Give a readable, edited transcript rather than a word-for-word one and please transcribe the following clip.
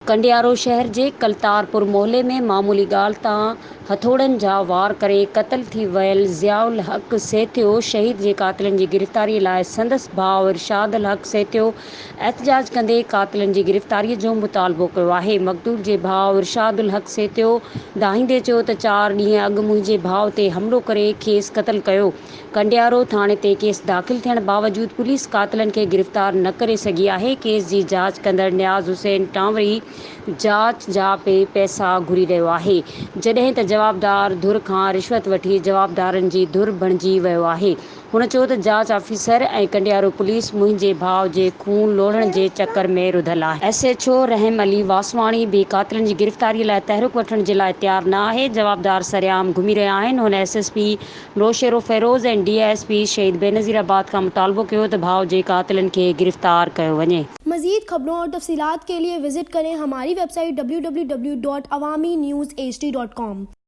ڪنڊيارو شهر جي ڪلتارپور محلي ۾ معمولي ڳالهه تان هٿوڙن جا وار ڪري قتل ٿي ويل ضياء الحق سهتيو شهيد جي قاتلن جي گرفتاري لاء سندس ڀاء ارشاد الحق سهتيو احتجاج ڪندي قاتلن جي گرفتاري جو مطالبو ڪيو آهي. مقتول جي ڀاء ارشاد الحق سهتيو دانهيندي چيو ته چار ڏينهن اڳ منهنجي ڀاء تي حملو ڪري کيس قتل ڪيو. ڪنڊيارو ٿاڻي تي ڪيس داخل ٿيڻ باوجود پوليس قاتلن کي گرفتار نه ڪري سگهي آهي، ڪيس جي جاچ ڪندڙ نياز حسين ٽانوري جاچ جا پي پئسا گهري رهيو آهي، جڏهن ته جوابدار ڌر کان رشوت وٺي جوابدارن جي ڌر بڻجي ويو آهي. هن چيو ته جاچ آفيسر ۽ ڪنڊيارو پوليس منهنجي ڀاء جي خون لوڙهڻ جي چڪر ۾ رڌل آهي. S H O Rahim Ali Waswani به قاتلن جي گرفتاري لاء تحرڪ وٺڻ جي لاء تيار نه آهي، جوابدار سرعام گهمي رهيا آهن. هن S S P Naushahro Feroze ۽ D I S P Shaheed Benazirabad کان مطالبو ڪيو ته ڀاء جي قاتلن کي گرفتار ڪيو وڃي. مزيد خبرون اور تفصيلات کے لئے وزٽ ڪرين ھماري web site W W W dot Awami news H D dot com.